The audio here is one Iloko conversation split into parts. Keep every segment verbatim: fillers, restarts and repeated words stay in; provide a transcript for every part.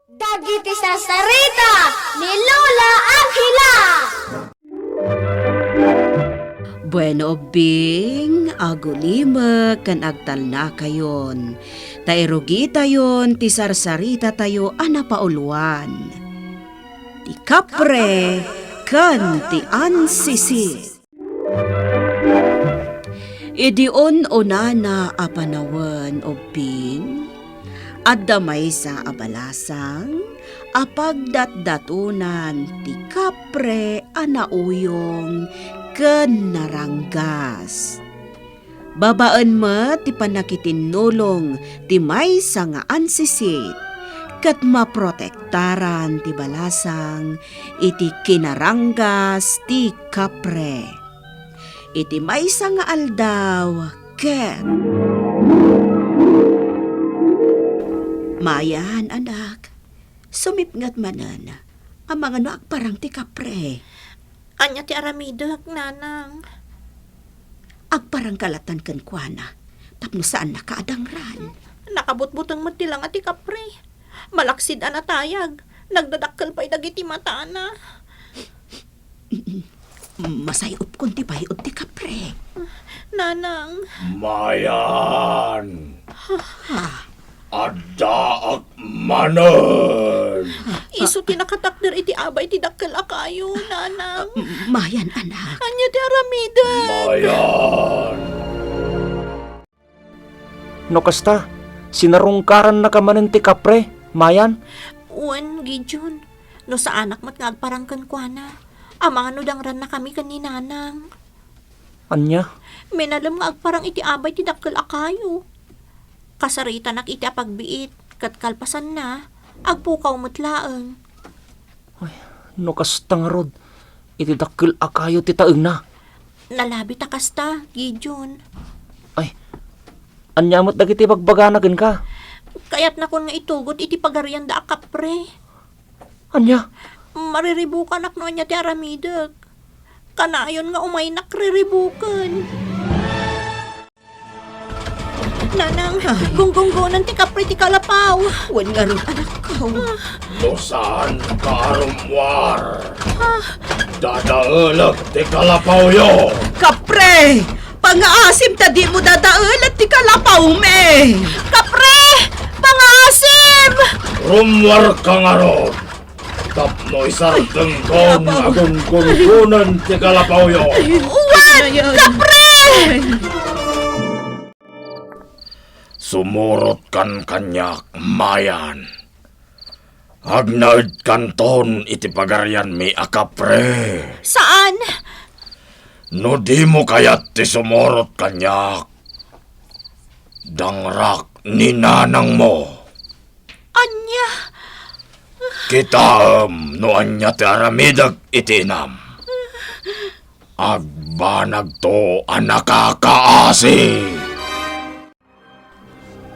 Dagiti sarsarita ni Lola Angela. Bueno, ubbing, agulimek ken agtalnakayon, ta irugitayon ti sarsaritatayo a napauluan, ti kapre ken ti ansisit. Idi un-unana a panawen, ubbing, adda maysa a balasang a pagdatdatonan ti kapre a nauyong ken naranggas. Babaen met ti pannakitinnulong ti maysa nga ansisit ket maprotektaran ti balasang iti kinaranggas ti kapre. Iti maysa nga aldaw ket, Mayan, anak, sumipnget manen. Amangan no agparang ti kapre. Ania ti aramidek, nanang? Agparangka lattan kenkuana tapno saannaka a dangran. Nakabutbuteng met ti langa ti kapre. Malaksid a natayag. Nagdadakkel pay dagiti matana. Masay-opkon ti bay-od ti kapre. Nanang. Mayan. Ha? Addaak manen. Isu ti nakatakder iti abay ti dakkel a kayo, nanang. Mayan, anak. Ania ti aramidek? Mayan. No kasta, sinarungkarannaka manen ti kapre, Mayan? Wen, Gideon. No saanak met nga agparang kenkuana, amangan no dangrannakami ken ni nanang. Ania? Minalem nga agparang iti abay ti dakkel a kayo. Kasaritanak iti apagbiit, ket kalpasanna, agpukaw met laeng. Ay, no kasta ngarud, iti dakkel a kayo ti taengna. Nalabi ta kasta, Gideon. Ay, ania met dagiti bagbagana kenka? Kayatnakon nga itugot iti pagarianda a kapre. Ania? Mariribukanak no ania ti aramidek. Kanayon nga umaynak riribuken. Nanang, ay, gunggunggonan ti kapre ti kalapaw. Wen ngarud, anakko. Ah. No saanka a rummuar, ah, dadaelek ti kalapawyo. Kapre! Pangaasim ta dimo dadaelek ti kalapawmi! Kapre! Pangaasim! Rummuarka ngarud tapno isardengko nga gunggunggonan ti kalapawyo. Wen, kapre! Sumurotkan kaniak, Mayan. Agnaedkanton iti pagarianmi a kapre. Saan? No dimo kayat ti sumurot kaniak, dangrak ni nanangmo. Ania? Kitaem no ania ti aramidek iti inam. Agbanagto a nakakaasi.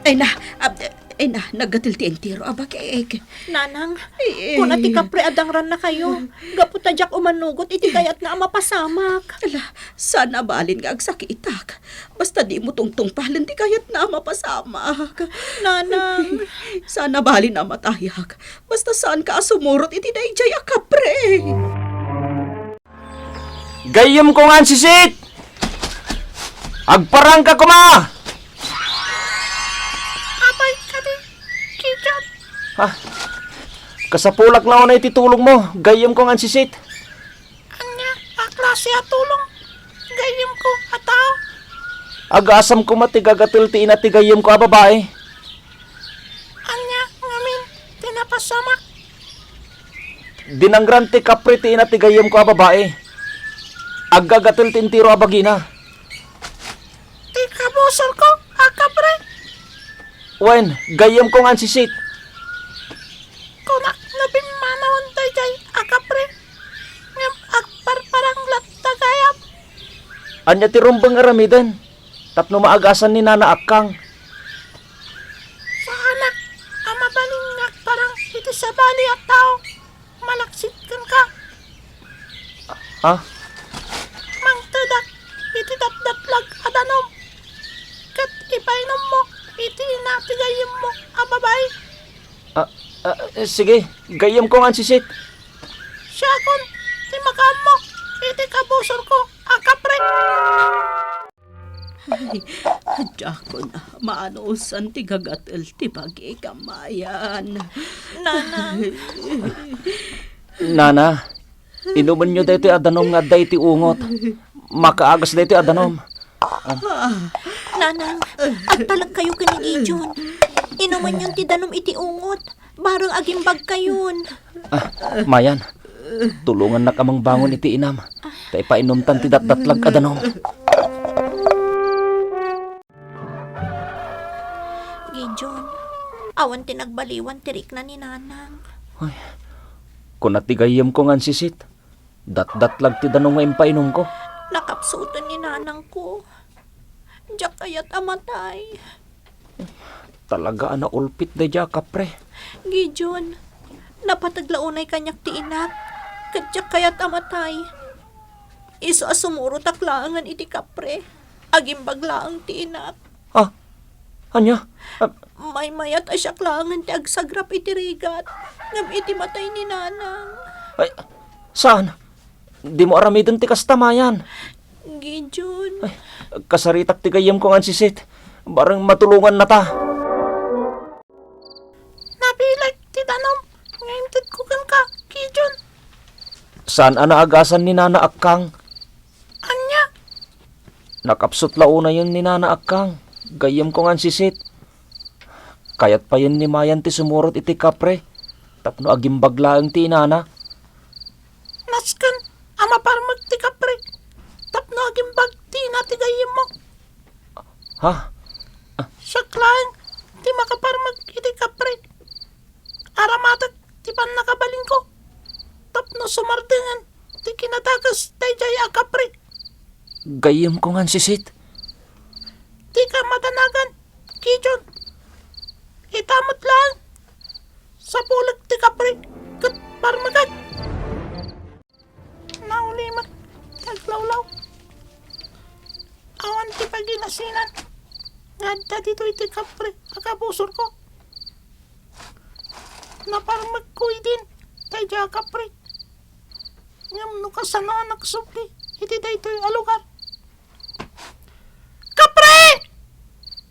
Ay na, ab-, ay na, naggatel ti entero a bagik. Nanang, ay, ay, kuna ti kapre a dangrannakayo, gapu ta diak umanugot iti kayatna a mapasamak. Ala, saan a balin nga agsakitak. Basta dimo tungtungpalen ti kayatna a mapasamak. Nanang. Saan a balin a matayak. Basta saanka a sumurot iti daydiay a kapre. Gayyemko nga ansisit! Agparangka koma! Apay kadi, Gideon? Ha? Kasapulak la unay ti tulongmo, gayyemko nga ansisit. Ania a klase a tulong? Gayyemko a tao? Agasam koma ti gagatel ti ina ti gayyemko a babai. Ania ngamin ti napasamak? Dinangran ti kapre ti ina ti gayyemko a babai. Aggagatel ti entero a bagina. Ti kabusorko a kapre? Wen, gayyemko nga ansisit. Kunak no pimmanawen daydiay a kapre, ngem agparparang latta gayam. Ania ti rumbeng aramiden tapno maagasan ni Nana Akkang? Saanak a mabalin nga agparang iti sabali a tao malaksid kenka. Ha? Mangtedak iti datdatlag a danum, ket ipainommo iti ina ti gayyemmo a babai. Ah, Ah, sige, gayyemko nga ansisit. Siakon ti makaammo iti kabusorko a kapre. Ay, diakon a maanusan ti gagatel ti bagik, Mayan. Nanang. Nana, inumenyo daytoy a danum nga adda iti ungot. Makaagas daytoy a danum. Nanang, agtalekkayo ken ni Gideon. Inumenyon ti danum iti ungot. Bareng agimbagkayon. Ah, Mayan, tulongannak a mangbangon iti inam, ta ipainumtan ti datdatlag a danum. Gideon, awan ti nagbaliwan ti rikna ni Nanang. Ay, kuna ti gayyemko nga ansisit, datdatlag ti danum nga impainumko. Nakapsuten ni Nanangko. Diak kayat a matay. Talaga a naulpit daydiay a kapre. Gideon, napateg la unay kaniak ti inak, ket diak kayat a matay. Isu a sumurotak laengen iti kapre, agimbag laeng ti inak. Ah, ania? Ah, Maymayat a siak laengen ti agsagrap iti rigat, ngem iti matay ni Nanang. Ay, saan? Dimo aramiden ti kasta, Mayan. Gideon. Ay, kasaritak ti gayyemko nga ansisit. Bareng matulongannata. Nabileg ti danum nga intedko kenka, Gideon. Saan a naagasan ni Nana Akkang? Ania? Nakapsut la unayen ni Nana Akkang. Gayyemko nga ansisit. Kayat payen ni Mayan ti sumurot iti kapre tapno agimbag laeng ti inana. Nasken a maparmek ti kapre tapno agimbag ti ina ti gayyemmo. Ha? Siak laeng ti makaparmek iti kapre. Aramatek ti pannakabalinko tapno sumardengen ti kinadakes daydiay a kapre. Gayyemko nga ansisit. Dika madanagan, Gideon. Ita met laeng, sapulek ti kapre ket parmekek. Naulimek ti aglawlaw. Awan ti paginasinan nga adda ditoy ti kapre a kabusorko. Naparmekko idin daydiay a kapre. Ngem no kasano a nagsubli iti daytoy a lugar? Kapre!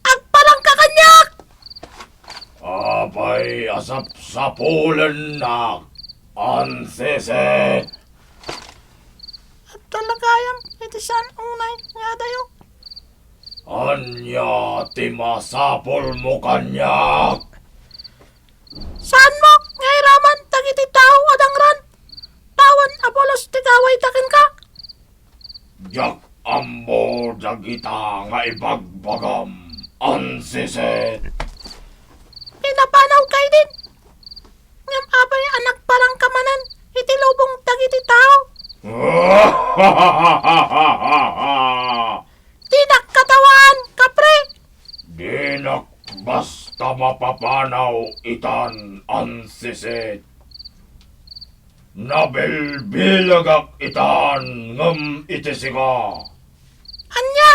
Agparangka kaniak! Apay a sapsapulennak, ansisit? Adda la gayam iti saan unay nga adayo. Ania ti masapulmo kaniak? Saanmo nga iraman dagiti tao a dangran? Awan a pulos ti gawayda kenka. Diak ammo dagita nga ibagbagam, ansisit. Pinapanawka idin. Ngem apay a nagparangka manen iti lubong dagiti tao? Dinak katawaan, kapre! Dinak basta mapapanaw itan, ansisit. Nabilbilegak itan ngem iti sika. Ania?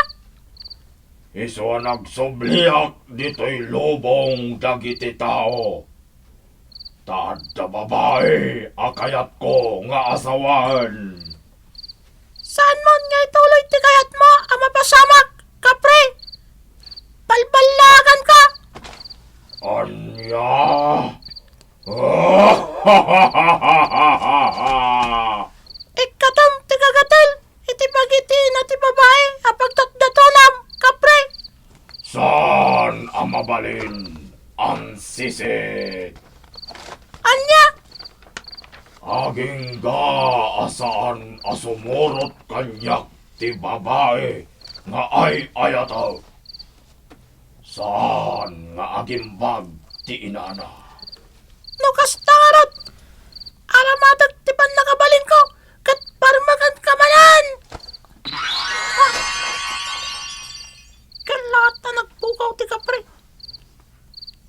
Isu a nagsubliak ditoy lubong dagiti tao. Ta adda babai a kayatko nga asawaen. Saanmon nga ituloy ti kayatmo a mapasamak, kapre? Balballaganka! Ania? Ikkatem ti gagatel iti pagitiina ti babai a pagdatdatonam, kapre. Saan a mabalin, ansisit. Ania? Agingga a saan a sumurot kaniak ti babai nga ay-ayatek. Saan nga agimbag ti inana. No kasta ngarud, aramatek ti pannakabalinko ket parmekenka manen! Ah! Kellaat a nagpukaw ti kapre.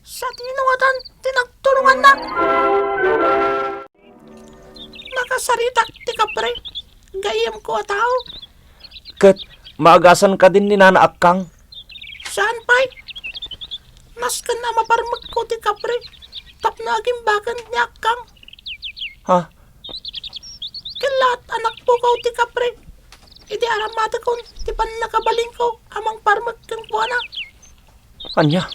Sadino ngatan ti nagturonganna? Nakasaritak ti kapre. Gayyemko a tao. Ket maagasan kadin ni Nana Akkang? Saan pay? Nasken a maparmekko ti kapre tapno agimbagen ni Akkang. Ha? Ket laat a nakpukaw ti kapre idi aramatekon ti pannakabalinko a mangparmek kenkuana. Ania?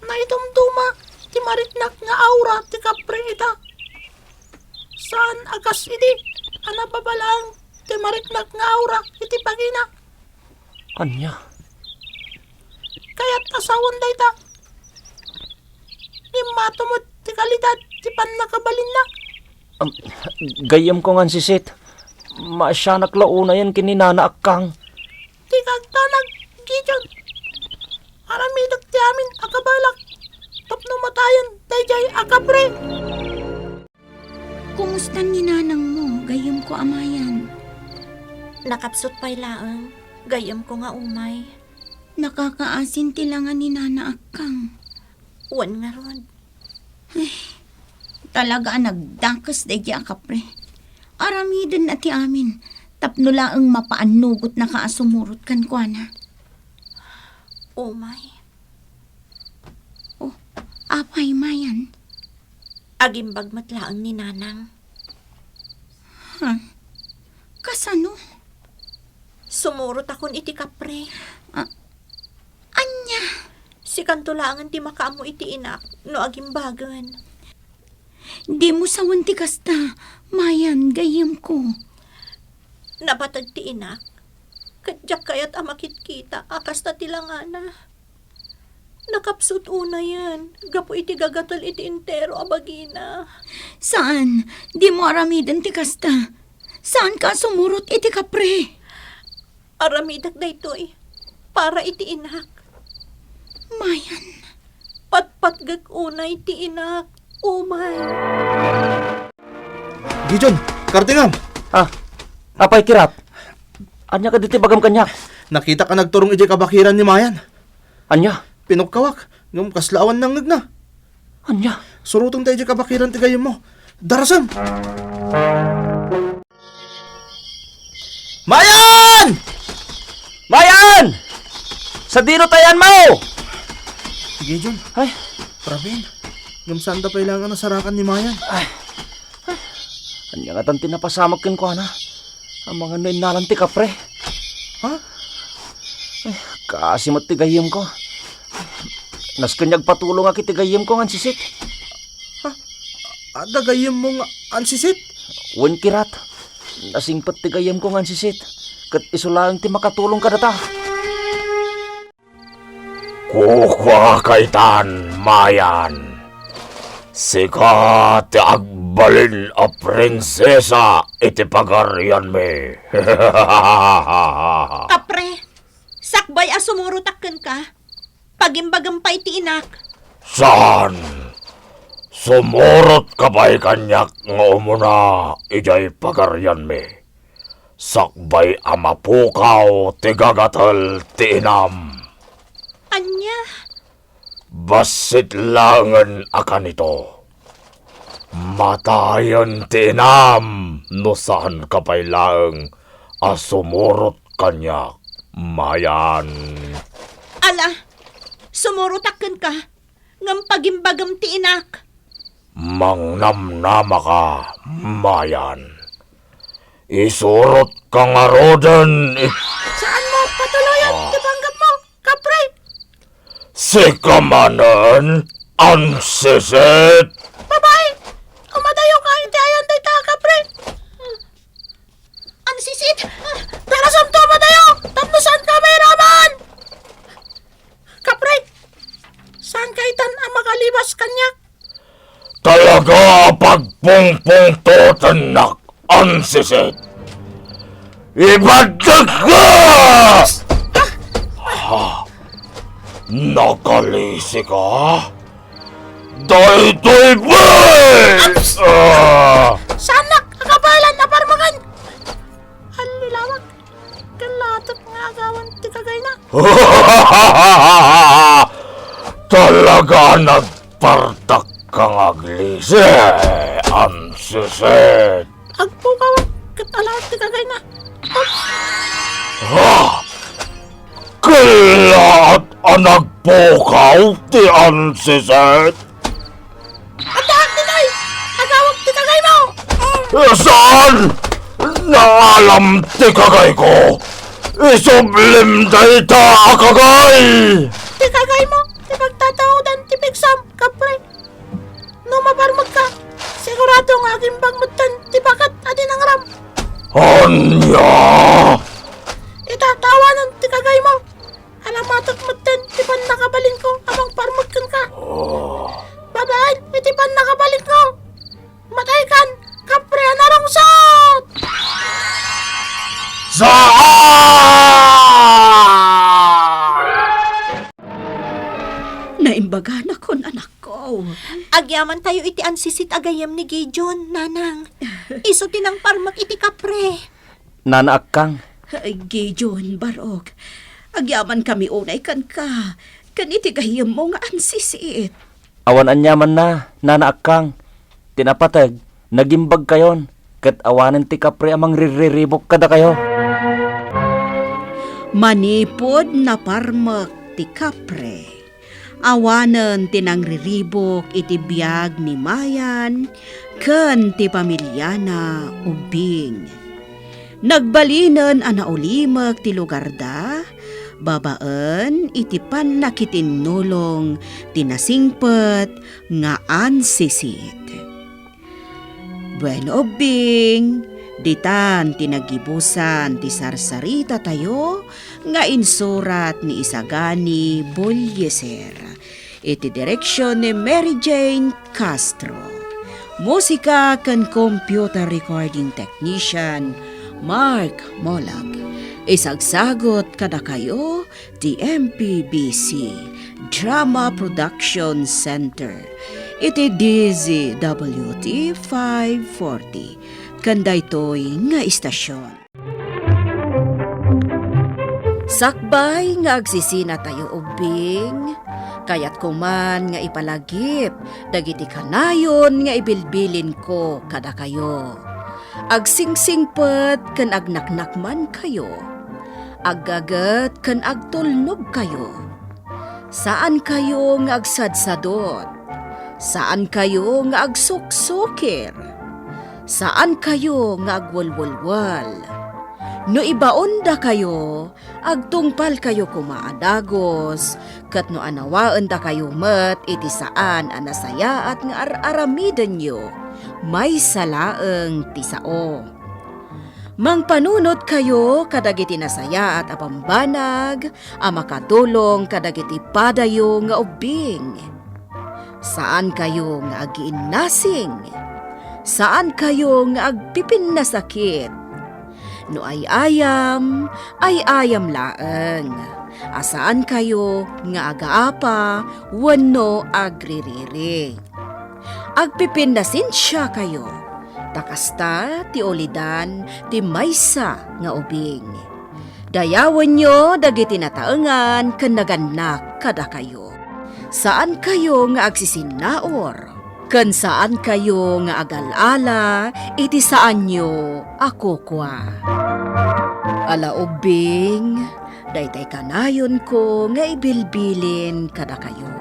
Naidumduma ti mariknak nga aura ti kapre ita. Saan a kas idi a nababalaeng ti mariknak nga aura iti bagina. Ania? Kayat a sawen dayta. Immato met ti kalidad ti pannakabalinna. Am, gayyemko nga ansisit. Maasianak la unayen ken ni Nana Akkang. Dika agdanag, Gideon. Aramidek ti amin a kabaelak tapno matayen daydiay a kapre. Kumusta ni nanangmo, gayyemko a Mayan? Nakapsut pay laeng, gayyemko nga umay. Nakakaasin ti langa ni Nana Akkang. Wen ngarud. Ay, talaga a nagdakes daydiay a kapre. Aramidenna ti amin, tapno laeng mapaannogotnaka a sumurot kenkuana. Umay. Oh, apay, Mayan? Agimbag met laeng ni Nanang. Ha? Kasano? Sumurotakon iti kapre. A-, ania? Sikanto laengen ti makaammo iti inak no agimbagen. Dimo sawen ti kasta, Mayan, gayyemko. Napateg ti inak, ket diak kayat a makitkita a kasta ti langana. Nakapsut unayen gapu iti gagatel iti entero a bagina. Saan, dimo aramiden ti kasta. Saanka a sumurot iti kapre. Aramidek daytoy para iti inak. Mayan. Patpatgek unay ti inak. Umay. Gideon, kartingam! Ah, apay, Kirat? Ania kadi ti bagam kaniak? Nakitak a nagturong idiay kabakiran ni Mayan. Ania? Pinukkawak, ngem kasla awan nangngegna. Ania? Surotem ta idiay kabakiran ti gayyemmo. Darasem! Mayan! Mayan! Sadino ta ayanmo? Gideon. Ay. Rabin, ngem saanda pay laeng a nasarakan ni Mayan. Ay. Ania ngatan ti napasamak kenkuana? Amangan no innalan ti kapre. Ha? Ay, kaasi met ti gayyemko. Nasken nga agpatulongak iti gayyemko nga ansisit. Ha? Adda gayyemmo nga ansisit? Wen, Kirat. Nasingpet ti gayyemko nga ansisit. Ket isu laeng ti makatulong kadata. Kukuaka itan, Mayan. Sika ti agbalin a prinsesa iti pagarianmi. Kapre, sakbay a sumurotak kenka, pagimbagem pay ti inak. Saan? Sumurotka pay kaniak nga umuna idiay pagarianmi. Sakbay a mapukaw ti gagatel ti inam. Ania? Bassit laengen a kanito. Matayen ti inam no saanka pay laeng a sumurot kaniak, Mayan. Ala, sumurotak kenka, ngem pagimbagem ti inak. Mangnamnamaka, Mayan. Isurotka ngaruden it- Saanmo patuloyen ti panggepmo, kapre? Sika manen, ansisit! Babai, umadayoka iti ayan dayta a kapre. Ansisit! Darasem to, umadayo! Tapno saanka mairaman! Kapre, saanka itan a makalibas kaniak? Talaga a pagpungpungtotennak, ansisit! Ibaddegka! Ah! Nakalisika? Daytoy pay! Aps! Ah! Saanak a kabaelan a parmengen! Allilawag, ket latek nga agawan ti kagayna. Talaga a nagpartakka nga aglisi, ansisit! Agpukawak ket alaat ti kagayna. Oops! Ha? Kellaat a nagpukaw ti ansisit? Saan? Naalam ti kagayko! Isublim dayta a kagay! Ti kagaymo, ti pagtataodan ti pigsam, kapre. No maparmekka, sigurado nga agimbag metten ti baket a dinangram. Ania? Ita, tawanen ti kagaymo. Alamatek metten ti pannakabalinko a mangparmek kenka. Oh. Babaen iti pannakabalinko. Mataykan, kapre a narungsot! Saan? Naimbaganakon, anakko. Agyamantayo iti ansisit a gayyem ni Gideon, nanang. Isu ti nangparmek iti kapre. Nana Akkang. Ay, Gideon, Barok. Agyamankami unay kenka, ken iti gayyemmo nga ansisit. Awan aniamanna, Nana Akkang. Ti napateg, nagimbagkayon, ket awanen ti kapre a mangrirriribok kadakayo. Manipud naparmek ti kapre, awanen ti nangriribok iti biag ni Mayan ken ti pamiliana ubbing. Nagbalinen a naulimek ti lugarda babaen iti pannakitinnulong ti nasingpet nga ansisit. Bueno, ubbing, ditan ti nagibusan ti sarsaritatayo nga insurat ni Isagani Bullieser, iti direksion ni Mary Jane Castro. Musika ken computer recording technician, Mark Molag. Isagsagot kadakayo ti M P B C Drama Production Center iti D Z W T five forty, ken daytoy nga istasyon. Sakbay nga agsisinatayo ubbing, kayatko man nga ipalagip dagiti kanayon nga ibilbilinko kadakayo. Agsingsingpet ken agnaknakmankayo. Aggaget ken agtulnogkayo. Saankayo nga agsadsadot. Saankayo nga agsuksukir. Saankayo nga agwelwelwel. No ibaondakayo, agtungpalkayo koma a dagus, ket no anawaendakayo met iti saan a nasayaat nga ar-aramidenyo, maysa laeng ti sao. Mangpanunotkayo kadagiti nasayaat a bambanag a makatulong kadagiti padayo nga ubbing. Saankayo nga agiinnasing. Saankayo nga agpipinnasakit. No ay-ayam, ay-ayam laeng. A saankayo nga agaapa wenno agririri. Agpipinnasensiakayo, ta kasta ti ulidan ti maysa nga ubing. Dayawenyo dagiti nataengan ken nagannak kadakayo. Saankayo nga agsisinnaur, ken saankayo nga agal-ala iti saanyo a kukua. Ala ubbing, daytay kanayonko nga ibilbilin kadakayo.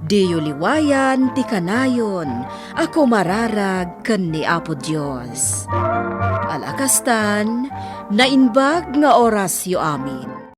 Diyo liwayan ti kanayon a kumararag ken ni Apo Dios. Ala kastan, naimbag nga orasyo amin.